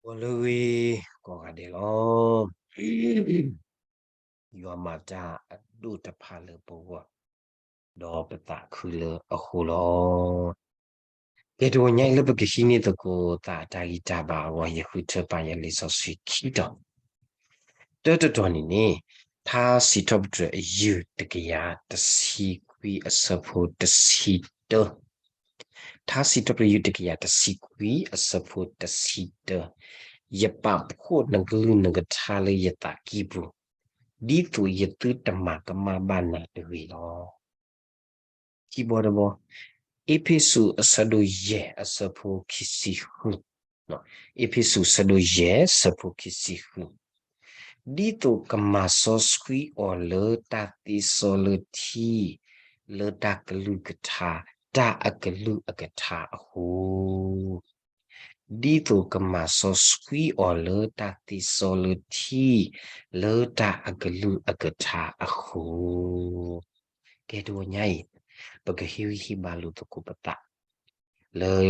ဂီၤလၢအဂ့ၤ ကိးဂၤဒဲးလီၤ. ယွၤမၤတၢ်အဒိၣ်တဖၣ်လၢပဂီၢ်, ဒီးပသးခုလၢအဃိလီၤ. ကဲ တဂီၤညါအံၤလၢပကဟံးန့ၢ်သကိးသးအတၢ်ဂံၢ်တၢ်ဘါအဂီၢ် ယဃုထၢပာ်ယလံာ်စီဆှံခံတီၤ, တၢတတီၤန့ၣ်န့ၣ်, ထါစံးထီၣ်ပတြၢၤအယုၢ်တကယၤတဆံခွံအဆၢဖိတဆံတၢ ထါစံးထီၣ်ပတြၢၤယုၢ်တကယၤတဆံခွံအဆၢဖိတဆံတၢ, ယပာ်ဖှိၣ်နကလုၢ်နကထါလၢယသးကံၢ်ပူၤ, ဒ်သိးယသုတမၤကမၣ်ဘၣ်နၤတဂ့ၤလီၤ. ခံဘီတဘီ, အ့းဖ့းစူးအဆၢဒိၣ်ယဲၢ်အဆၢဖိခံဆံဃု, အ့းဖ့းစူးအဆၢဒိၣ်ယဲၢ်အဆၢဖိခံဆံဃု, ဒ်သိးကမၤစီဆှံအီၤလၢတၢ်သ့စီလၢထံ, လၢတၢ်ကလုၢ်ကထါ, တၢ်အကလုၢ်အကထါအဃိ ဒ်သိးကမၤစီဆှံအီၤလၢတၢ်သ့စီလၢထံ, လၢတၢ်အကလုၢ်အကထါအဃိ. ကဲ တဂီၤညါအံၤ, ပကဟ့ၣ်ဂံၢ်ဟ့ၣ်ဘါလိာ်သကိးပသး, လၢ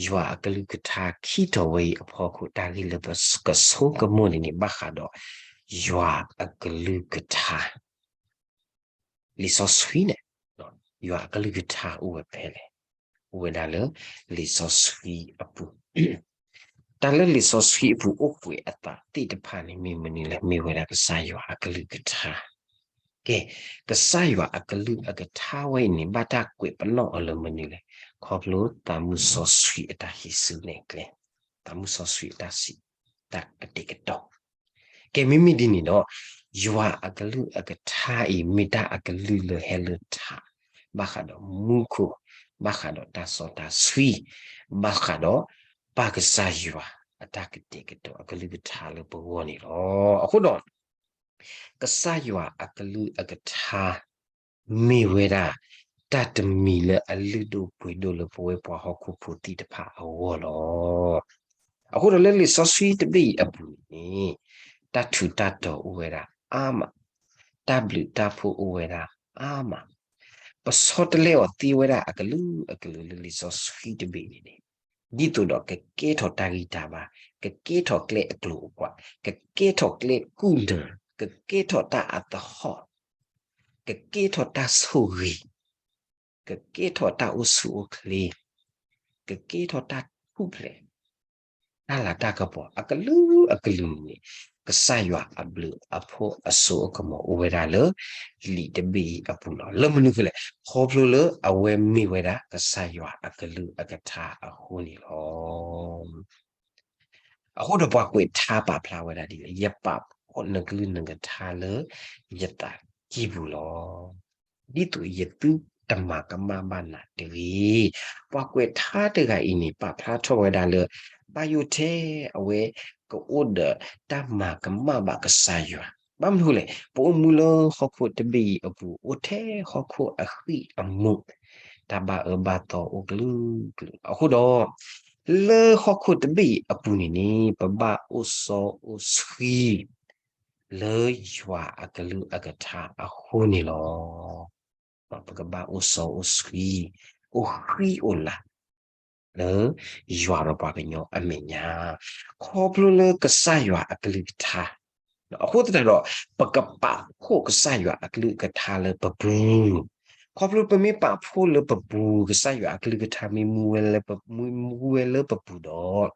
ယွၤအကလုၢ်ကထါခံတီၤဝဲအံၤအဖီခိၣ် တၢ်ဂ့ၢ်လၢပကဆိကမိၣ်န့ၣ်န့ၣ် ဘၣ်ဃးဒီး ယွၤအကလုၢ်ကထါ လံာ်စီဆှံန့ၣ်, ယွၤအကလုၢ်ကထါအိၣ်ဝဲဖဲလဲၣ်, အိၣ်ဝဲဒၣ်လၢလံာ်စီဆှံအပူၤ, တၢ်လၢလံာ်စီဆှံအပူၤအိၣ်ကွဲးအသးသ့ၣ်တဖၣ်န့ၣ် မ့ၢ်မနုၤလဲၣ်, မ့ၢ်ဝဲဒၣ်ကစၢ်ယွၤအကလုၢ်ကထါ. ကဲ, ကစၢ်ယွၤအကလုၢ်အကထါဝဲအံၤန့ၣ် ဘၣ်တၢ်ကွဲးပနီၣ်အီၤလၢမနုၤလဲၣ်, ခီဖျိသးမုၢ်စီဆှံအတၢ်ဟံးစုနဲၣ်ကျဲ, သးမုၢ်စီဆှံအတၢ်စံးတၢ်ကတဲာ်ကတီၤ ကဲ မ့မ့ၢ်ဒ်န့ၣ်ဒီး, ယွၤအကလုၢ်အကထါအံၤ မ့ၢ်တၢ်အကလုၢ်လၢဟဲလၢထး, ဘၣ်ဃးဒီးမူခိၣ်, ဘၣ်ဃးဒီးတၢ်စီတၢ်ဆှံ, ဘၣ်ဃးဒီးပၢ်ကစၢ်ယွၤအတၢ်ကတဲာ်ကတီၤအကလုၢ်ကထါလၢပဂီၢ်န့ၣ်လီၤ. အဃိဒီး ကစၢ်ယွၤအကလုၢ်အကထါ မ့ၢ်ဝဲဒၣ် တၢ်တမံၤလၢအလုၢ်ဒိၣ်ပှ့ၤဒိၣ်လၢပဝဲပှၤဟီၣ်ခိၣ်ဖိသ့ၣ်တဖၣ်အဂီၢ်လီၤ. အဃိဒီးလၢလံာ်စီဆှံတဘ့ၣ်အံၤအပူၤန့ၣ်, တၢ်ထူးတၢ်တီၤအိၣ်ဝဲဒၣ်အါမး, တၢ်ဘျုးတၢ်ဖှိၣ်အိၣ်ဝဲဒၣ်အါမး, ပဆီတလဲအီၤသ့ဝဲဒၣ်အကလုာ်အကလုာ်လၢလံာ်စီဆှံတဘ့ၣ်န့ၣ်န့ၣ်, ဒ်သိးဒီးကကဲထီၣ်တၢ်ဂံၢ်တၢ်ဘါ, ကကဲထီၣ်ကျဲအကျိၤအကွာ်, ကကဲထီၣ်ကျဲကူၣ်နၢ်, ကကဲထီၣ်တၢ်အသဟီၣ်, ကကဲထီၣ်တၢ်ဆိၣ်ဂ့ၤ, ကကဲထီၣ်တၢ်အိၣ်ဆူၣ်အိၣ်ချ့, ကကဲထီၣ်တၢ်ထူၣ်ဖျဲး, တၢ်လၤတၢ်ကပီၤအကလုာ်အကလုာ်န့ၣ်, ကစၢ်ယွၤအဘျုးအဖှိၣ်အစိအကမီၤအိၣ်ဝဲဒၣ်လၢ လံာ်တဘ့ၣ်အံၤအပူၤလီၤ. လၢမနုၤအဃိလဲၣ်, ခီဖျိလၢအဝဲမ့ၢ်ဝဲဒၣ်ကစၢ်ယွၤအကလုၢ်အကထါအဃိန့ၣ်လီၤ. အဃိဒီးပှၤကွဲးထါပာ်ဖျါဝဲဒၣ်ဒ်လဲၣ်, ယပာ်ဖှိၣ်နကလုၢ်နကထါလၢယသးကံၢ်ပူၤလီၤ. ဒ်သိးယသုတမၤကမၣ်ဘၣ်နၤတဂ့ၤ. ပှၤကွဲးထါတဂၤအံၤန့ၣ် ပာ်ဖျါထီၣ်ဝဲဒၣ်လၢ ဘၣ်ယိၣ်ထဲအဝဲကအိၣ်ဒီးတၢ်မၤကမၣ်ဘၣ်ကစၢ်ယွၤ. ဘၣ်မနုၤလဲၣ်, ပအိၣ်မူလၢဟီၣ်ခိၣ်တဘ့ၣ်အံၤအပူၤ အိၣ်ထဲဟီၣ်ခိၣ်အဃံၢ်အမူး, တၢ်ဘၣ်အၢဘၣ်သီအိၣ်ကလုာ်ကလုာ်. အဃိဒီး လၢဟီၣ်ခိၣ်တဘ့ၣ်အံၤအပူၤန့ၣ်န့ၣ် ပဘၣ်အိၣ်စီအိၣ်ဆှံ လၢယွၤအကလုၢ်အကထါအဃိန့ၣ်လီၤ. ပကဘၣ်အိၣ်စီအိၣ်ဆှံ, အိၣ်ဃံအိၣ်လၤ လၢယွၤဒီးပှၤကညီအမဲာ်ညါ, ခီဖျိလၢကစၢ်ယွၤအကလုၢ်ကထါ, အဃိသတးဒီး ပကပာ်ဖှိၣ်ကစၢ်ယွၤအကလုၢ်အကထါလၢပပူၤ, ခီဖျိပမ့ၢ်ပာ်ဖှိၣ်လၢပပူၤ ကစၢ်ယွၤအကလုၢ်ကထါမ့ၢ်မူဝဲလၢပပူၤဒီး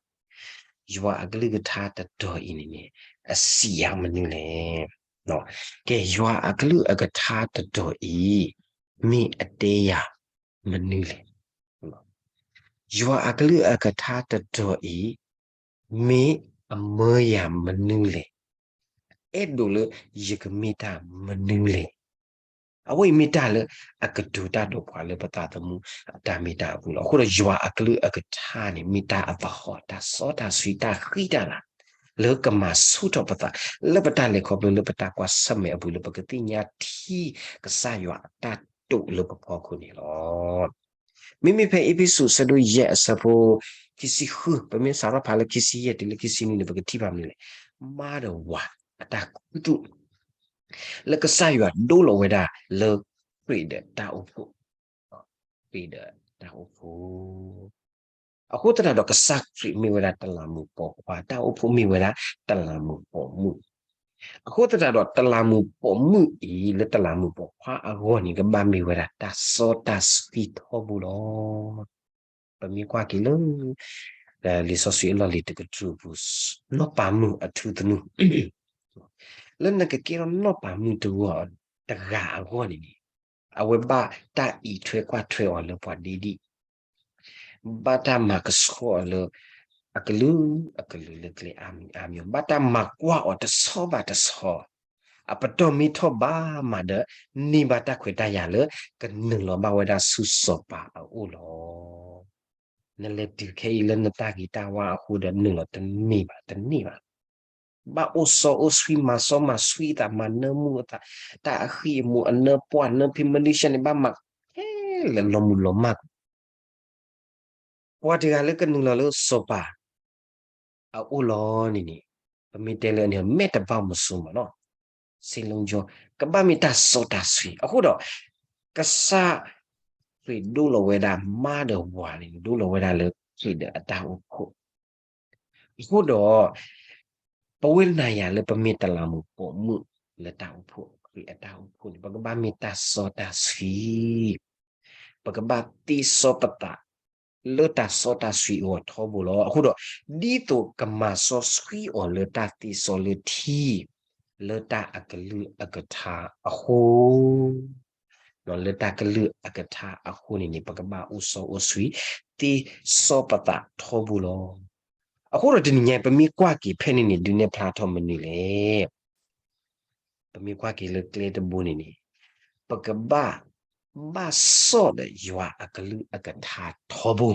ယွၤအကလုၢ်ကထါတတီၤအံၤန့ၣ်န့ၣ် အစံးယၤမနုၤလဲၣ်. ကဲ ယွၤအကလုၢ်အကထါတတီၤအံၤ မ့ၢ်အတဲယၤမနုၤလဲၣ်. ယွၤအကလုၢ်အကထါတတီၤအံၤ မ့ၢ်အမၢယၤမနုၤလဲၣ်. အဲၣ်ဒိးလၢယကမ့ၢ်တၢ်မနုၤလဲၣ်. အဝဲအံၤမ့ၢ်တၢ်လၢအကတိၤတၢ်ဒီးပှၤလၢပသးသမူအတၢ်မ့ၢ်တၢ်အပူၤလီၤ. အဃိဒီးယွၤအကလုၢ်အကထါန့ၣ် မ့ၢ်တၢ်အသဟီၣ် တၢ်စီတၢ်ဆှံ တၢ်ဃံတၢ်လၤ လၢကမၤဆူၣ်ထီၣ်ပသး လၢပတၢ်လဲၤခီဖျိလၢပတၢ်ကွၢ်ဆၢၣ်မဲာ်အပူၤ လၢပကသ့ၣ်ညါထံကစၢ်ယွၤအတၢ်တိာ်လၢပဖီခိၣ်န့ၣ်လီၤ. မ့မ့ၢ်ဖဲအ့းဖ့းစူးအဆၢဒိၣ်ယဲၢ်အဆၢဖိ ခံဆံဃု ပမ့ၢ်စးထီၣ်ဖးလၢခံဆံယဲၢ်တုၤလၢခံဆံနွံန့ၣ် ပကထံၣ်ဘၣ်မနုၤလဲၣ်. မါဒီးဝၤအတၢ်ခူသူၣ် လၢကစၢ်ယွၤဒိလီၤဝဲဒၣ်လၢခရံာ်ဒီးတၢ်အိၣ်ဖှိၣ်, ခရံာ်ဒီးတၢ်အိၣ်ဖှိၣ် အဃိသတးဒီးကစၢ်ခရံာ်မ့ၢ်ဝဲဒၣ်တလးမူးပိာ်ခွါ, တၢ်အိၣ်ဖှိၣ်မ့ၢ်ဝဲဒၣ်တလးမူးပိာ်မုၣ်. အဃိသတးဒီးတလးမူးပိာ်မုၣ်အံၤ လၢတလးမူးပိာ်ခွါအဂီၢ်န့ၣ် ကဘၣ်မ့ၢ်ဝဲဒၣ်တၢ်စီတၢ်ဆှံထီဘိလီၤ. ပမ့ၢ်ကွၢ်က့ၤလၢ လံာ်စီဆှံအလီၢ်လံၤတကတြူၢ်အပူၤ, နီၢ်ပၤမုၣ်အထူသနူ လၢနကကဲထီၣ်နီၢ်ပၤမုၣ်တဂၤအဂီၢ်န့ၣ်န့ၣ်, အဝဲဘၣ်တၢ်အံးထွဲကွၢ်ထွဲအီၤလၢပှၤဒ့ဒံၣ်, ဘၣ်တၢ်မၤကဆှီအီၤလၢ အကလုာ်အကလုာ်လၢကျဲအါမံၤအါမံၤ, ဘၣ်တၢ်မၤကွၢ်အီၤတဆီဘၣ်တဆီ, အပတီၢ်မ့ၢ်ထီၣ်ဘးမးဒီး န့ၢ်ဘၣ်တၢ်ခွဲးတၢ်ယာ်လၢ ကနုာ်လီၤဘၣ်ဝဲဒၣ်ဆူစီၤပၤအအိၣ်လီၤ. နလဲၤတုၤခဲအံၤလၢနတၢ်ဂ့ၤတၢ်ဝါအဃိဒီး နုာ်လီၤတန့ၢ်ဘၣ်, တန့ၢ်ဘၣ်. ဘၣ်အိၣ်စီအိၣ်ဆှံ မၤစီမၤဆှံအသး, မၤနၢမူအသး, တၢ်အဃံအမူး အနၢပှၢ်နၢဖံး မလ့ၡါန့ၣ် ဘၣ်မၤခဲလၢာ်လီၤမုၢ်လီၤမၢ် ပှၤတဂၤလၢကနုာ်လီၤလၢစီၤပၤအအိၣ်လီၤန့ၣ်န့ၣ်, ပမ့ၢ်တဲလၢအန့ၣ် မဲာ်တဘၣ်မၤစိမးနီၤ, စ့လီကၠီ ကဘၣ်မ့ၢ်တၢ်စီတၢ်ဆှံ. အဃိဒီး ကစၢ်ခရံာ်ဒိလီၤဝဲဒၣ်မါဒီးဝၤန့ၣ် ဒိလီၤဝဲဒၣ်လၢခရံာ်ဒီးအတၢ်အိၣ်ဖှိၣ် အဃိဒီး ပဝဲနၤယၤလၢပမ့ၢ်တလးမူးပိာ်မုၣ်လၢတၢ်အိၣ်ဖှိၣ်, ခရံာ်အတၢ်အိၣ်ဖှိၣ်န့ၣ် ပကဘၣ်မ့ၢ်တၢ်စီတၢ်ဆှံ, ပကဘၣ်သ့စီပသး လၢတၢ်စီတၢ်ဆှံအဂီၢ်ထီဘိလီၤ. အဃိဒီး ဒ်သိးကမၤစီဆှံအီၤလၢတၢ်သ့စီလၢထံ လၢတၢ်အကလုၢ်အကထါအဃိ လၢတၢ်ကလုၢ်အကထါအဃိန့ၣ်န့ၣ် ပကဘၣ်အိၣ်စီအိၣ်ဆှံ သ့စီပသးထီဘိလီၤ. အဃိဒီးတနံၤညါအံၤ ပမ့ၢ်ကွၢ်က့ၤဖဲန့ၣ်န့ၣ် ဒုးနဲၣ်ဖျါထီၣ်မနုၤလဲၣ်. ပမ့ၢ်ကွၢ်က့ၤလၢကျဲတဘိန့ၣ်န့ၣ် ပကဘၣ် ဘၣ်စီၣ်ဒီးယွၤအကလုၢ်အကထါထီဘိ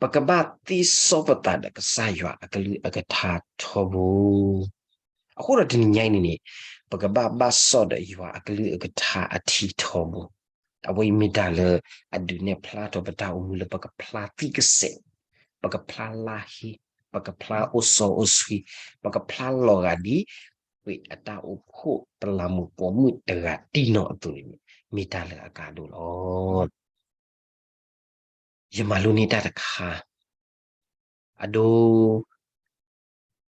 ပကဘၣ်သ့စီပသးဒီးကစၢ်ယွၤအကလုၢ်အကထါထီဘိ. အဃိဒီးတနံၤညါအံၤန့ၣ်န့ၣ် ပကဘၣ်ဘၣ်စီၣ်ဒီးယွၤအကလုၢ်အကထါအထံထီဘိ. အဝဲအံၤမ့ၢ်တၢ်လၢအဒုးနဲၣ်ဖျါထီၣ်ပတၢ်အိၣ်မူလၢပကဖျါသံကစဲး, ပကဖျါလါဟ့, ပကဖျါအိၣ်စီအိၣ်ဆှံ, ပကဖျါလီၤဂာ်ဒ် ခရံာ်အတၢ်အိၣ်ဖှိၣ်တလးမူးပိာ်မုၣ်တဂၤတံၢ်နီၢ်အသိးန့ၣ် မ့ၢ်တၢ်လၢအကါဒိၣ်လီၤ. ယမၤလိန့ၢ်တၢ်တခါ, အဒိ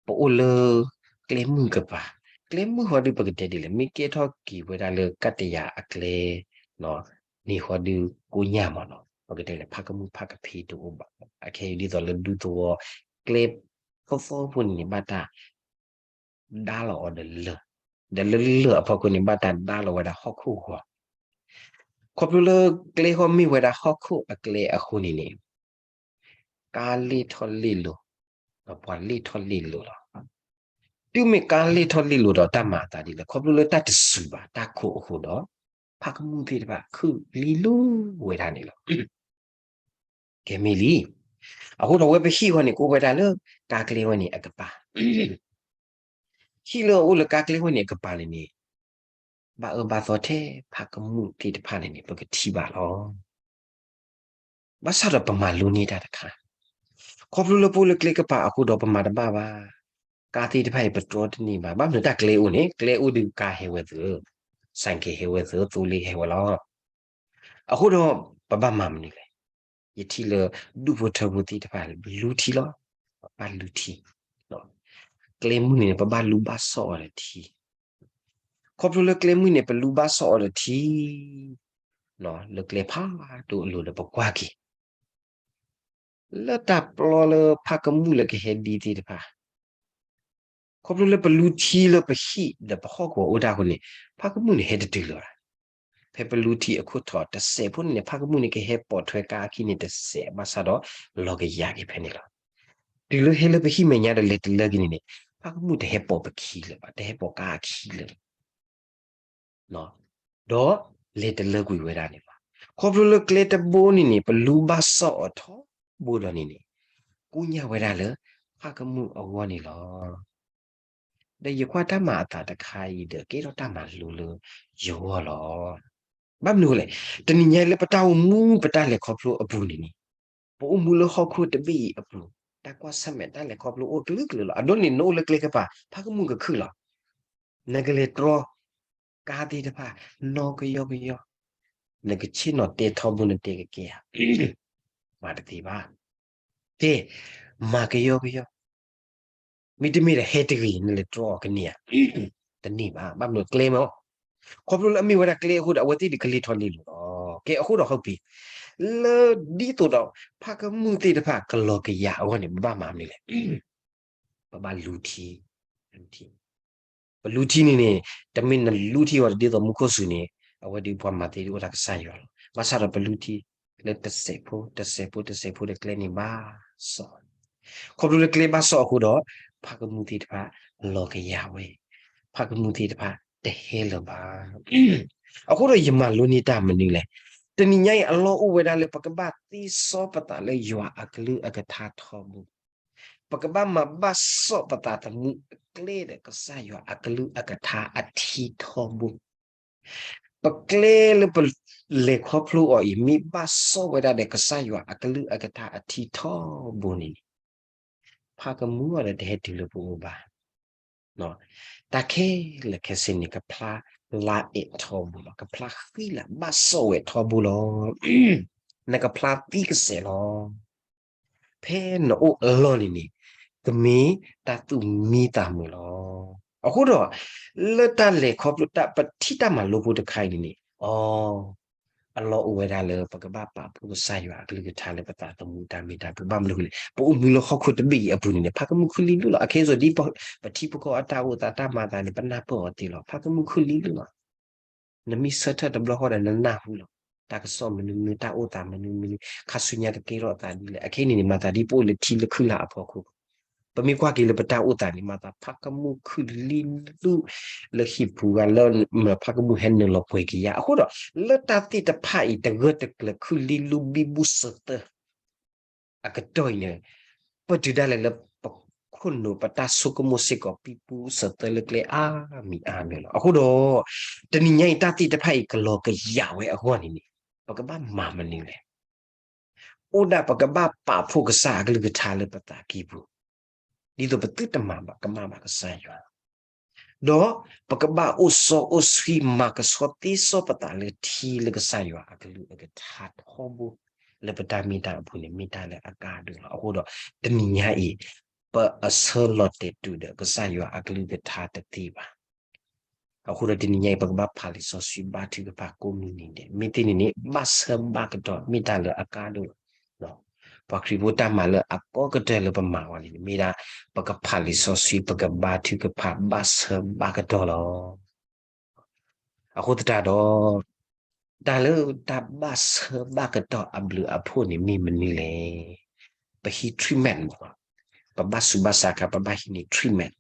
ပအိၣ်လၢ ကျဲမုၢ်ကပၤ, ကျဲမုၢ်ဃီဒုးပကတဲဒ်လဲၣ်, မ့ၢ်ကဲထီၣ်က့ၤဝဲဒၣ်လၢကးတယၤအကျဲ န့ၣ်ဃီဒုးကိညၣ်မးနီၤ, ပကတဲလဲၣ် ဖးကမုၣ်ဖးကဖ့တအိၣ်ဘၣ်, အခဲအံၤဒ်သိးလၢဒူသဝီ ကျဲဖီဖီဖိန့ၣ်န့ၣ် ဘၣ်တၢ် ဒါလီၤအီၤဒီးလၢၢ်, ဒီးလၢလၢၢ်အဖီခိၣ်န့ၣ် ဘၣ်တၢ်ဒါလီၤဝဲဒၣ်ဟီၣ်ခိၣ်ဂီၤ, ခီဖျိလၢကျဲဃီမ့ၢ်ဝဲဒၣ်ဟီၣ်ခိၣ်အကျဲအဃိန့ၣ်န့ၣ် ကါလ့ၢ်ထီၣ်လ့ၢ်လီၤ, ဒီးပှၤလ့ၢ်ထီၣ်လ့ၢ်လီၤလီၤ. တုၤမ့ၢ်ကါလ့ၢ်ထီၣ်လ့ၢ်လီၤဒီးတၢ်မၤအသးဒ်လဲၣ်, ခီဖျိလၢတၢ်တစူၤဘၣ်တၢ်ခိၣ်အဃိဒီး ဖးကမုၣ်သ့ၣ်တဖၣ်ခုၣ်လံလူဝဲဒၣ်န့ၣ်လီၤ. ကဲမ့ၢ်လံ, အဃိဒီးအဝဲပဟံၣ်ဃီန့ၣ် ကအိၣ်ဝဲဒၣ်လၢကါကျဲဝဲန့ၣ်အကပၤ ဟံၣ်လၢအအိၣ်လၢကါကျဲဝဲန့ၣ်အကပၤန့ၣ်န့ၣ် ဘၣ်အၢဘၣ်သီထဲဖးကမုၣ်သ့ၣ်တဖၣ်န့ၣ်န့ၣ် ပကထံၣ်ဘၣ်လီၤ. ဘၣ်ဆၣ်ဒီးပမၤလိန့ၢ်တၢ်တခါ, ခီဖျိလၢပအိၣ်လၢကျဲကပၤအဃိဒီးပမၤတဘၣ်ဘၣ်, ကါသ့ၣ်တဖၣ်အံၤပတြီတန့ၢ်ဘၣ်, ဘၣ်မနုၤတၢ်ကျဲအိၣ်န့ၣ် ကျဲအိၣ်ဒုးကါဟဲဝဲသ့, စဲးကဲးဟဲဝဲသ့, သိလ့ၣ်ဟဲဝဲလီၤ. အဃိဒီး ပဘၣ်မၤမနုၤလဲၣ်. ယထံၣ်လၢ ဒူၣ်ဖိထၢဖိသ့ၣ်တဖၣ် လူထံလီၤ. ဘၣ်လူထံ, ကျဲမုၢ်န့ၣ် ပဘၣ်လူဘၣ်စီၣ်အီၤဒီးထံ, ခီဖျိလၢကျဲမုၢ်န့ၣ် ပလူဘၣ်စီၣ်အီၤဒီးထံ လၢကျဲဖးဒိၣ်အလိၤဒီးပကွၢ်က့ၤ လၢတၢ်ပျီလၢဖးကမုၣ်လၢကဟဲဒ်သ့ၣ်တဖၣ် ခီဖျိလၢပလူထံလၢပဟံၣ်ဒီးပဟီၣ်ကဝီၤအိၣ်တၢ်အဃိန့ၣ် ဖးကမုၣ်န့ၣ်ဟဲတတုၤလၢၤဘၣ်. ဖဲပလူထံအခိၣ်ထီၣ်တစဲးဖိန့ၣ်န့ၣ် ဖးကမုၣ်န့ၣ်ကဟဲပိာ်ထွဲကါအခံန့ၣ်တစဲး ဘၣ်ဆၣ်ဒီးလီၤကယၤက့ၤဖဲန့ၣ်လီၤ. တုၤလၢဟဲလၢပဟံၣ်မဲာ်ညါဒီးလဲၤတလၢက့ၤန့ၣ်န့ၣ် ဖးကမုၣ်တဟဲပိာ်ပခံလၢၤဘၣ်, တဟဲပိာ်ကါအခံလၢၤဘၣ် ဒီးလဲၤတလၢကွံာ်ဝဲဒၣ်န့ၣ်လီၤ. ခီဖျိလၢကျဲတဘိန့ၣ်န့ၣ် ပလူဘၣ်စီၣ်အီၤထီဘိဒီးန့ၣ်န့ၣ် ကိညၣ်ဝဲဒၣ်လၢဖးကမုၣ်အဂီၢ်န့ၣ်လီၤ. ဒီးယကွၢ်တၢ်မၤအသးတခါအံၤဒီး ကဲထီၣ်တၢ်မၤလိလၢယဂီၢ်လီၤ. ဘၣ်မနုၤလဲၣ်, တနံၤညါအံၤလၢပတၢ်အိၣ်မူပတၢ်လဲၤခီဖျိအပူၤန့ၣ်န့ၣ် ပအိၣ်မူလၢဟီၣ်ခိၣ်တဘ့ၣ်အံၤအပူၤ တၢ်ကွၢ်ဆၢၣ်မဲာ်တၢ်လဲၤခီဖျိအိၣ်ကလုာ်ကလုာ်လီၤ. အဒိန့ၣ် နအိၣ်လၢကျဲကပၤ ဖးကမုၣ်ကခုၣ်လီၤ. နကလဲၤတြီ ကါသ့ၣ်တဖၣ် နီၢ်ကယီကယီ, နကဆ့ၣ်နီၤတဲထီဘိနတဲကကဲဧါ. မၤတသ့ဘၣ်. ကဲ, မၤကယီကယီ, မ့တမ့ၢ်ဒီးဟဲတဂ့ၤ နလဲၤတြီအီၤကန့ၢ်ဧါ. တန့ၢ်ဘၣ်, ဘၣ်မနုၤကျဲမ့ၢ်အီၤ, ခီဖျိလၢအမ့ၢ်ဝဲဒၣ်ကျဲအဃိဒီး အဝဲသ့ၣ်ဒုးကလ့ထီၣ်လ့လိာ်လီၤ. ကဲ, အဃိဒီး ဟီၣ်ပံၤ, လၢဒ်သိးဒီး ဖးကမူၣ်သ့ၣ်တဖၣ်ကလီၤကယၤအဂီၢ်န့ၣ် ပဘၣ်မၤမနုၤလဲၣ်. ပဘၣ်လူထံ, လူထံ, ပလူထံန့ၣ်န့ၣ်, တမ့ၢ်နလူထံအီၤတဒ်သိးမူခိၣ်စူၤန့ၣ်, အဝဲဒုးပှၤမၤသ့ဒုးအိၣ်တၢ်ကစၢ်ယွၤလီၤ. ဘၣ်ဆၣ်ဒီးပလူထံ, လၢတစဲးဖိ, တစဲးဖိ, တစဲးဖိဒီးကျဲန့ၣ်ဘၣ်စီၣ်, ခီဖျိလၢကျဲဘၣ်စီၣ်အဃိဒီး, ဖးကမူၣ်သ့ၣ်တဖၣ်လီၤကယၤဝဲ, ဖးကမူၣ်သ့ၣ်တဖၣ်တဟဲလၢၤဘၣ်. အဃိဒီးယမၤလိန့ၢ်တၢ်မနုၤလဲၣ်. တနံၤညါအံၤအလီၢ်အိၣ်ဝဲဒၣ်လၢပကဘၣ်သ့စီပသးလၢယွၤအကလုၢ်အကထါထီဘိ, ပကဘၣ်မၤဘၣ်စီၣ်ပသးသမူအကျဲဒီးကစၢ်ယွၤအကလုၢ်အကထါအထံထီဘိ, ပကျဲလၢပလဲၤခီဖျိအီၤအံၤ မ့ၢ်ဘၣ်စီၣ်ဝဲဒၣ်ဒီးကစၢ်ယွၤအကလုၢ်အကထါအထံထီဘိန့ၣ်န့ၣ်, ဖးကမူၣ်အီၤဒီးတဟဲတုၤလၢပအိၣ်ဘၣ်. တၢ်ခဲလၢာ်ခဲဆ့န့ၣ် ကဖျါလါအဲးထီဘိလီၤ, ကဖျါဃံလၤဘၣ်စီၣ်ဝဲထီဘိလီၤ. နကဖျါသံကစဲးလီၤ. ဖဲနအိၣ်အလီၢ်န့ၣ်န့ၣ်, ကမ့ၢ်တၢ်သူၣ်မံသးမုာ်လီၤ. အဃိဒီး, လၢတၢ်လဲၤခီဖျိတၢ်ပထံၣ်တၢ်မၤလိဖိတခါအံၤန့ၣ်န့ၣ်, အီ, အလီၢ်အိၣ်ဝဲဒၣ်လၢပကဘၣ်ပာ်ဖှိၣ်ကစၢ်ယွၤအကလုၢ်ကထါလၢပသးသမူတၢ်မ့ၢ်တၢ်တီ, ဘၣ်မနုၤလဲၣ်, ပအိၣ်မူလၢဟီၣ်ခိၣ်တဘ့ၣ်အံၤအပူၤန့ၣ်န့ၣ် ဖးကမူၣ်ခုလံလၢလီၤ. အခဲအံၤဒ်ပထံပကီၢ်အတၢ်အိၣ်သးတၢ်မၤသးန့ၣ် ပနၢ်ပၢၢ်အီၤသ့လီၤ. ဖးကမူၣ်ခုလံလၢလီၤ. နမ့ၢ်ဆၢထၢၣ်တဘျီဃီဒီးနနၢ်ဟူလီၤ. တၢ်ကစီၣ်မနုၤမနုၤ, တၢ်အိၣ်သးမနုၤမနုၤ, ခါဆူညါကကဲထီၣ်အသးဒ်လဲၣ်. အခဲအံၤန့ၣ်န့ၣ် မၤသးဒ်ပအိၣ်လၢထံလၢခုလၢ်အဖီခိၣ်, ပမ့ၢ်ကွၢ်က့ၤလၢပတၢ်အိၣ်သးန့ၣ် မၤသးဖးကမူၣ်ခုလံလူ လၢဟံၣ်ပူၤဂၤလၢ ဖးကမူၣ်ဟဲနုာ်လီၤပှဲၤက့ၤယၤ. အဃိဒီး, လၢတၢ်သ့ၣ်တဖၣ်အံၤ တဂၢၢ်တကျၢၤခုလံလူဘံဘူစၢၤသၢ အကတီၢ်အံၤန့ၣ်, ပတုၤဒၣ်လဲာ်လၢပခိၣ်နူာ်ပတၢ်ဆိကမိၣ်စ့ၢ်ကီး ပံပူစၢၤသၢလၢကျဲအါမံၤအါမံၤလီၤ. အဃိဒီး, တနံၤညါအံၤတၢ်သ့ၣ်တဖၣ်အံၤကလီၤကယၤဝဲအဂီၢ်န့ၣ်န့ၣ်, ပကဘၣ်မၤမနုၤလဲၣ်. အိၣ်ဒၣ်ပကဘၣ်ပာ်ဖှိၣ်ကစၢ်အကလုၢ်ကထါလၢပသးကံၢ်ပူၤ, ဒ်သိးပသုတမၤဘၣ်ကမၣ်ဘၣ်ကစၢ်ယွၤ ဒီးပကဘၣ်အိၣ်စီအိၣ်ဆှံမၤကဆှီသ့စီပသးလၢထံလၢကစၢ်ယွၤအကလုၢ်အကထါထီဘိ, လၢပတၢ်မ့ၢ်တၢ်အပူၤန့ၣ် မ့ၢ်တၢ်လၢအကါဒိၣ်လီၤ. အဃိဒီး, တနံၤညါအံၤ, ပအဆၢလီၤတဲာ်တုၤဒီးကစၢ်ယွၤအကလုၢ်ကထါတသ့ဘၣ်. အဃိဒီးတနံၤညါအံၤ ပကဘၣ်ဖးလံာ်စီဆှံဘါထုကဖၣ်ကိးမုၢ်နံၤဒဲး, မ့ၢ်သ့န့ၣ်န့ၣ် ဘၣ်ဆၢဘၣ်ကတီၢ် မ့ၢ်တၢ်လၢအကါဒိၣ်လီၤ. ပှၤခရံာ်ဖိတၢ်မၤလၢအကီကတၢၢ်လၢပမၤဝဲန့ၣ် မ့ၢ်ဒၣ် ပကဖးလံာ်စီဆှံ ပကဘါထုကဖၣ်ဘၣ်ဆၢဘၣ်ကတီၢ်လီၤ. အဃိသတးဒီး, တၢ်လၢတၢ်ဘၣ်ဆၢဘၣ်ကတီၢ်အဘျုးအဖှိၣ်န့ၣ် မ့ၢ်မနုၤလဲၣ်. ပဟံး treatment မ့ၢ်လီၤ. ပဘၣ်ဆူးဘၣ်ဆါအခါ ပဘၣ်ဟံးန့ၢ် treatment.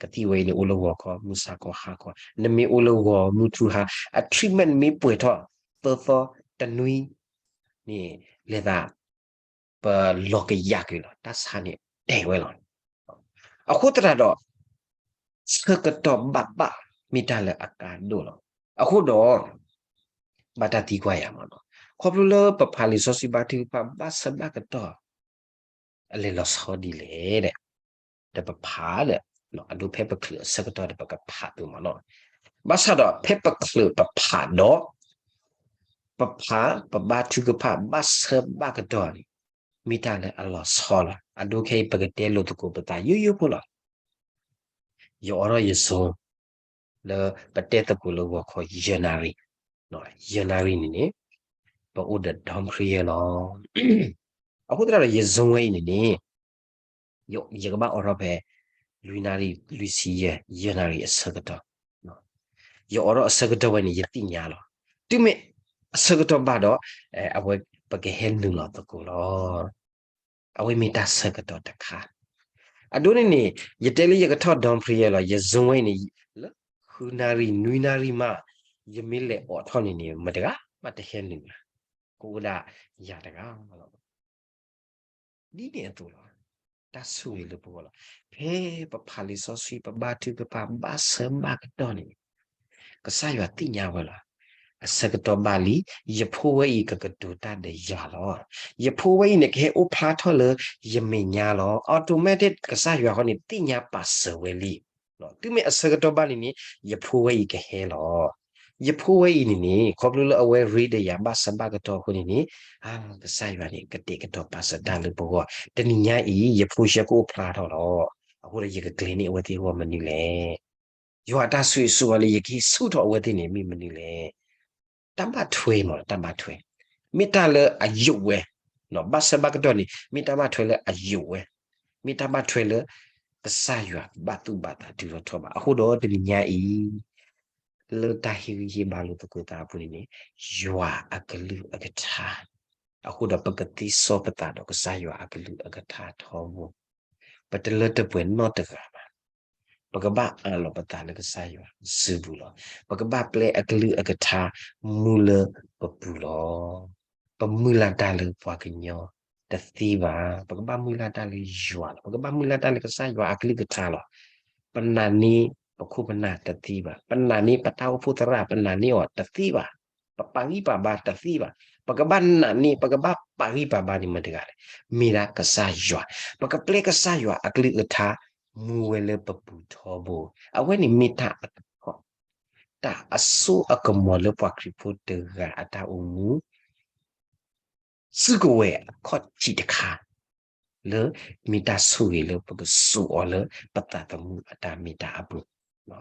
ကသံၣ်ဝဲအံၤန့ၣ် အိၣ်လၢဂီၤခီ မုၢ်ဆါခီဟါခီ, နမ့ၢ်အိၣ်လၢဂီၤမုၢ်ထူၣ်ဟါ, အ treatment မ့ၢ်ပှဲၤထီၣ် သၢသီတနွံန့ၣ် လဲၤသး ပလီၤကယၤက့ၤလီၤ, တၢ်ဆါန့ၣ်တဲာ်ဝဲလီၤ. အဃိသတးဒီး, ဆၢကတီၢ်ဘၣ်ဘၣ် မ့ၢ်တၢ်လၢအကါဒိၣ်လီၤ. အဃိဒီး, ဘၣ်တၢ်သံကွၢ်ယၤမ့ၢ်လီၤ. ခီဖျိလၢပဖးလံာ်စီဆှံဘါထုကဖၣ် ဘၣ်ဆၢဘၣ်ကတီၢ် အလဲၤလီၤဆီဒ်လဲၣ်ဒီး, ဒီးပဖးဒီး, အဒိဖဲပချုးအဆၢကတီၢ်ဒီး ပကဖးသုမ့ၢ်လီၤ. ဘၣ်ဆၣ်ဒီးဖဲပချုးပဖးဒီး ပဖးပဘါထုကဖၣ်ဘၣ်ဆၢဘၣ်ကတီၢ်န့ၣ် မ့ၢ်တၢ်လၢအလီၤဆီလီၤ. အဒိခဲအံၤ ပကတဲလိာ်သကိးပသးယိယိဖိလီၤ. ယအိးထီၣ်ယ Zoom လၢပတဲသကိးလၢဂီၤခီယဲၢ်နၣ်ရံၣ်, ယဲၢ်နၣ်ရံၣ်န့ၣ်န့ၣ် ပအိၣ်ဒီး Dawn Prayer လီၤ. အဃိသတးဒီး ယ Zoom ဝဲအံၤန့ၣ်န့ၣ် ယကဘၣ်အိးထီၣ်ဖဲ လွံၢ်နၣ်ရံၣ် လွံၢ်ဆံယဲၢ် ယဲၢ်နၣ်ရံၣ်အဆၢကတီၢ်. ယအိးထီၣ်အဆၢကတီၢ်ဝဲန့ၣ် ယသ့ၣ်ညါလီၤ. တုၤမ့ၢ်အဆၢကတီၢ်ဘၣ်ဒီး အဝဲပကဟဲနုာ်လီၤသကိးလီၤ. အဝဲမ့ၢ်တၢ်ဆၢကတီၢ်တခါ. အဒိန့ၣ်န့ၣ် ယတဲလၢယကထီၣ် Dawn Prayer လီၤ, ယ Zoom ဝဲအံၤန့ၣ် လၢ ဃုနၣ်ရံၣ် နွံနၣ်ရံၣ်မး ယမ့ၢ်လဲၤအိးထီၣ်န့ၣ်န့ၣ် မတၤတဂၤမးတဟဲနုာ်ဘၣ်. ကအိၣ်ဒၣ်ယၤတဂၤလီၤ. ဒ်န့ၣ်အသိးလီၤ. တၢ်ဆိၣ်ဂ့ၤလၢပဂီၢ်လီၤ. ဖဲပဖးလံာ်စီဆှံ ပဘါထုကဖၣ်ဘၣ်ဆၢဘၣ်ကတီၢ်န့ၣ် ကစၢ်ယွၤသ့ၣ်ညါဝဲလီၤ. အဆၢကတီၢ်ဘၣ်လံ, ယဖိဝဲအံၤကကတိၤတၢ်ဒီးယၤလီၤ. ယဖိဝဲအံၤန့ၣ် ကဟဲအိၣ်ဖျါထီၣ်လၢယမဲာ်ညါလီၤ. Automatic ကစၢ်ယွၤဃီန့ၣ် သ့ၣ်ညါပာ်စၢၤဝဲလံ. တုၤမ့ၢ်အဆၢကတီၢ်ဘၣ်န့ၣ်န့ၣ် ယဖိဝဲအံၤကဟဲလီၤ. ယဖိဝဲအံၤန့ၣ်န့ၣ် ခီဖျိလၢအဝဲရ့ဒီးယၤဘၣ်ဆၢဘၣ်ကတီၢ်အဃိန့ၣ်န့ၣ်, အါ, ကစၢ်ယွၤန့ၣ် ကတဲာ်ကတီၤပာ်စၢၤတၢ်လၢပဂီၢ်, တနံၤညါအံၤ ယဖိဆှၢကအိၣ်ဖျါထီၣ်လီၤ. အဃိဒီးယကကျဲၤန့ၢ်အဝဲသ့ၣ်အဂီၢ်မနုၤလဲၣ်. ယွၤအတၢ်ဆိၣ်ဂ့ၤဆိၣ်ဝါလၢယကဟ့ၣ်ဆူၣ်ထီၣ်အဝဲသ့ၣ်န့ၣ် မ့ၢ်မနုၤလဲၣ်. တၢ်ဘၣ်ထွဲမ့ၢ် တၢ်ဘၣ်ထွဲ, မ့ၢ်တၢ်လၢအယိာ်ဝဲ, ဘၣ်ဆၢဘၣ်ကတီၢ်န့ၣ် မ့ၢ်တၢ်ဘၣ်ထွဲလၢအယိာ်ဝဲ, မ့ၢ်တၢ်ဘၣ်ထွဲလၢ ကစၢ်ယွၤဘၣ်သူၣ်ဘၣ်သးတုၤထီၣ်ထီဘၣ်. အဃိဒီးတနံၤညါအံၤ လၢတၢ်ဟ့ၣ်ဂံၢ်ဟ့ၣ်ဘါလိာ်သကိးသးအပူၤန့ၣ်န့ၣ်, ယွၤအကလုၢ်အကထါ, အဃိဒီးပကသ့စီပသးဒီးကစၢ်ယွၤအကလုၢ်အကထါထီဘိ, ပတလၢတပှဲၤနီတဂၤဘၣ်. ပကဘၣ်အးလီၤပသးလၢကစၢ်ယွၤစုပူၤလီၤ. ပကဘၣ်ပျဲအကလုၢ်အကထါမူလၢပပူၤလီၤ. ပမုၢ်လၢ်တၢ်လၢပှၤကညီတသ့ဘၣ်. ပကဘၣ်မုၢ်လၢ်တၢ်လၢယွၤလီၤ. ပကဘၣ်မုၢ်လၢ်တၢ်လၢကစၢ်ယွၤအကလုၢ်ကထါလီၤ. ပနာ်န့ၢ်ပခိၣ်ပနၢ်တသ့ဘၣ်. ပနာ်န့ၢ်ပတၢ်အိၣ်ဖှိၣ်သရၣ် ပနာ်န့ၢ်အီၤတသ့ဘၣ်. ပပာ်ဂံၢ်ပာ်ဘါတသ့ဘၣ်. ပကဘၣ်နာ်န့ၢ် ပကဘၣ်ပာ်ဂံၢ်ပာ်ဘါန့ၣ်မတၤတဂၤလဲၣ်. မ့ၢ်ဒၣ်ကစၢ်ယွၤ. ပကပျဲကစၢ်ယွၤအကလုၢ်အကထါ မူဝဲလၢပပူၤထီဘိ. အဝဲန့ၣ်မ့ၢ်တၢ်အ, တၢ်အစိအကမီၤလၢပှၤခရံာ်ဖိတဂၤအတၢ်အိၣ်မူ စုကဝဲၤအခီၣ်ထံးတခါ လၢမ့ၢ်တၢ်ဆိၣ်ဂ့ၤလၢပကစိာ်အီၤလၢပသးသမူအတၢ်မ့ၢ်တၢ်အပူၤ,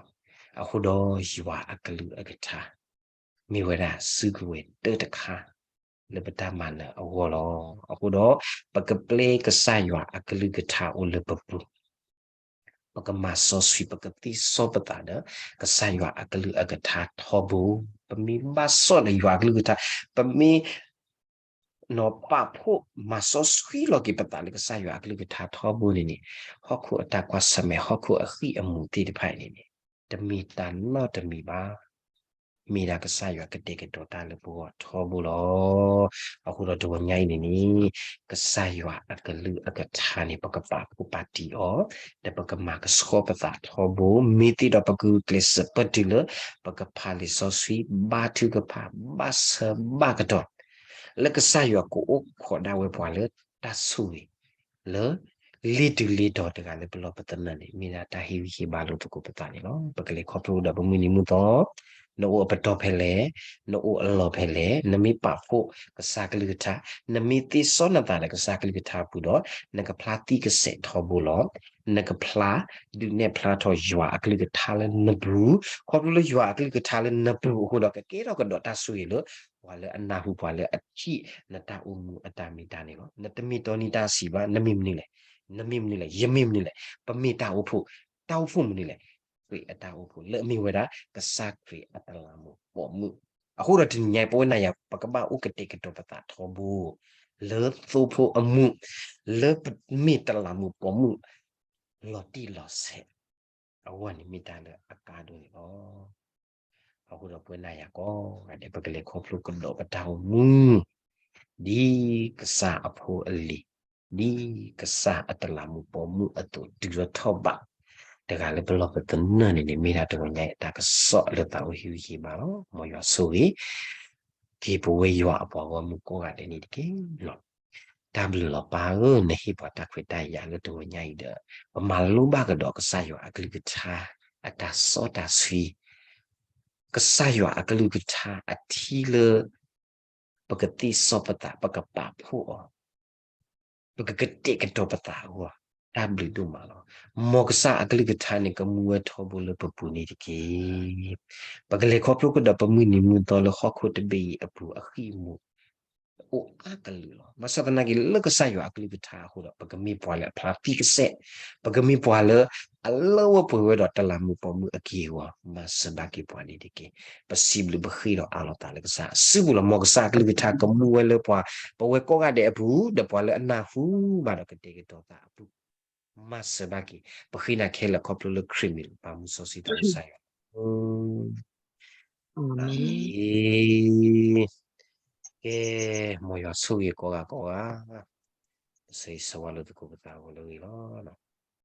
အဃိဒီးယွၤအကလုၢ်အကထါ မ့ၢ်ဝဲဒၣ်စုကဝဲၤတၢတခါ လၢပတၢ်မၤနၢၤအဂီၢ်လီၤ. အဃိဒီး ပကပျဲကစၢ်ယွၤအကလုၢ်ကထါအိၣ်လၢပပူၤ ပကမၤစီဆှံ ပကသ့စီပသးဒီး ကစၢ်ယွၤအကလုၢ်အကထါထီဘိ, ပမ့ၢ်ဘၣ်စီၣ်ဒီးယွၤအကလုၢ်ကထါ, ပမ့ၢ် နီၤပာ်ဖှိၣ်မၤစီဆှံလီၤက့ၤပသးလၢကစၢ်ယွၤအကလုၢ်ကထါထီဘိန့ၣ်န့ၣ်, ဟီၣ်ခိၣ်အတၢ်ကွၢ်ဆၢၣ်မဲာ် ဟီၣ်ခိၣ်အဃံၢ်အမူးသ့ၣ်တဖၣ်အံၤန့ၣ်န့ၣ်, တမ့ၢ်တၢ်နီတမံၤဘၣ်. မ့ၢ်ဒၣ်ကစၢ်ယွၤကတဲာ်ကတီၤတၢ်လၢပဂီၢ်ထီဘိလီၤ. အဃိဒီးတဂီၤညါအံၤန့ၣ်န့ၣ်, ကစၢ်ယွၤအကလုၢ်အကထါန့ၣ် ပကပာ်ဖှိၣ်ပာ်တံၢ်အီၤ, ဒီးပကမၤကဆှီပသးထီဘိ, မ့ၢ်သ့ဒီးပကဂုာ်ကျဲးစၢးပတုာ်လၢ ပကဖးလံာ်စီဆှံ ဘါထုကဖၣ် ဘၣ်ဆၢဘၣ်ကတီၢ် လၢကစၢ်ယွၤကအိၣ်ခိးဒၣ်ဝဲပှၤလၢတၢ်ဆိၣ်ဂ့ၤ လၢလ့ၤတုၤလ့ၤတီၤတဂၤလၢပလီၢ်ပသနၢၣ်န့ၣ် မ့ၢ်ဒၣ်တၢ်ဟ့ၣ်ဂံၢ်ဟ့ၣ်ဘါလိာ်သကိးပသးန့ၣ်လီၤ. ပကလဲၤခီဖျိဒီးပမုၢ်နံၤမုၢ်သီ, နအိၣ်အပတီၢ်ဖဲလဲၣ်, နအိၣ်အလီၢ်ဖဲလဲၣ်, နမ့ၢ်ပာ်ဖှိၣ်ကစၢ်ကလုၢ်ကထါ, နမ့ၢ်သ့စီနသးဒီးကစၢ်ကလုၢ်ကထါအပူၤဒီး, နကဖျါသံကစဲးထီဘိလီၤ. နကဖျါဒုးနဲၣ်ဖျါထီၣ်ယွၤအကလုၢ်ကထါလၢနပူၤ, ခီဖျိလၢယွၤအကလုၢ်ကထါလၢနပူၤအဃိဒီး ကကဲထီၣ်ကဒီးတၢ်ဆိၣ်ဂ့ၤလၢ ပှၤလၢအနၢ်ဟူ ပှၤလၢအထံၣ်နတၢ်အိၣ်မူအတၢ်မ့ၢ်တၢ်န့ၣ်လီၤ. နတမ့ၢ်တီနံၤတၢ်ဆံးဘၣ်, နမ့ၢ်မနုၤလဲၣ်, နမ့ၢ်မနုၤလဲၣ်, ယမ့ၢ်မနုၤလဲၣ်, ပမ့ၢ်တၢ်အိၣ်ဖှိၣ်, တၢ်အိၣ်ဖှိၣ်မနုၤလဲၣ်, ခရံာ်အတၢ်အိၣ်ဖှိၣ် လၢအမ့ၢ်ဝဲဒၣ်ကစၢ်ခရံာ်အတလးမူးပိာ်မုၣ်. အဃိဒီးတနံၤညါအံၤ ပဝဲနၤယၤ ပကဘၣ်အိၣ်ကတဲာ်ကတီၤပသးထီဘိ လၢသိဖိအမူး လၢပမ့ၢ်တလးမူးပိာ်မုၣ် လီၤတံၢ်လီၤဆဲး အဂီၢ်န့ၣ်မ့ၢ်တၢ်လၢအကါဒိၣ်န့ၣ်လီၤ. အဃိဒီးပဝဲနၤယၤကိးဂၤဒဲး ပကလဲၤခီဖျိကဒီးပတၢ်အိၣ်မူ ဒ်ကစၢ်အဖိအလံၤ, ဒ်ကစၢ်အတလးမူးပိာ်မုၣ်အသိး တုၤလီၤထီၣ်ဘး တဂၤလၢပလီၢ်ပသနၢၣ်န့ၣ်န့ၣ် မ့ၢ်ဒၣ်တဂီၤညါအံၤတၢ်ကစီၣ်လၢသးအိၣ်ဟ့ၣ်ဂံၢ်ဟ့ၣ်ဘါလီၤ. မ်ယွၤဆိၣ်ဂ့ၤ က့ၤပဝဲယွၤအပှၤဂီၢ်မုၢ်ကိးဂၤဒဲးန့ၣ်တက့ၢ်လီၤ. တၢ်ဘျုးလီၤပၢ်ဧၢ, နဟ့ၣ်ပှၤတၢ်ခွဲးတၢ်ယာ်လၢတဂီၤညါအံၤဒီး ပမၤလိဘၣ်ကဒီးကစၢ်ယွၤအကလုၢ်ကထါ အတၢ်စီတၢ်ဆှံ, ကစၢ်ယွၤအကလုၢ်ကထါအထံလၢ ပကသ့စီပသး ပကပာ်ဖှိၣ်အီၤ ပကကတဲာ်ကတီၤပသးအဂီၢ် တၢ်ဘျုးဒိၣ်မးလီၤ. မ်ကစၢ်အကလုၢ်ကထါန့ၣ် ကမူဝဲထီဘိလၢပပူၤန့ၣ်တက့ၢ်. ပကလဲၤခီဖျိကဒီးပမုၢ်နံၤမုၢ်သီလၢဟီၣ်ခိၣ်တဘ့ၣ်အံၤအပူၤအဃံၢ်အမူး အိၣ်အါကလုာ်လီၤ. ဘၣ်ဆၣ်သနာ်က့ လၢကစၢ်ယွၤအကလုၢ်ကထါအဃိဒီး ပကမ့ၢ်ပှၤလၢအဖျါသံကစဲး, ပကမ့ၢ်ပှၤလၢအလၢဝဲပှဲၤဝဲဒီးတလးမူးပိာ်မုၣ်အက့ၢ်အဂီၤ မၤစၢၤဘၣ်က့ၤပှၤန့ၣ်တက့ၢ်. ပစံးဘျုးပဃ့ဒီးအးလီၤသးလၢကစၢ်အစုပူၤလီၤ. မ်ကစၢ်အကလုၢ်ကထါကမူဝဲလၢပှၤ ပဝဲကိးဂၤဒဲးအပူၤ ဒီးပှၤလၢအနၢ်ဟူဘၣ်ဒီးကတဲာ်ကတီၤသးအပူၤ မၤစၢၤဘၣ်က့ၤ ပဃ့နၤခဲလၢာ်ခီဖျိလၢခရံာ်မံၤလီၤ. ပၢ်မုၢ်စီဆှံသးစီဆှံယွၤ အၤမ့ၣ်. ကဲ, မ်ယွၤဆိၣ်ဂ့ၤကိးဂၤကိးဂၤ, ပဆၢဂ့ၤဆၢဝါလိာ်သကိးပသးအဂီၢ်လၢအဂ့ၤလီၤ.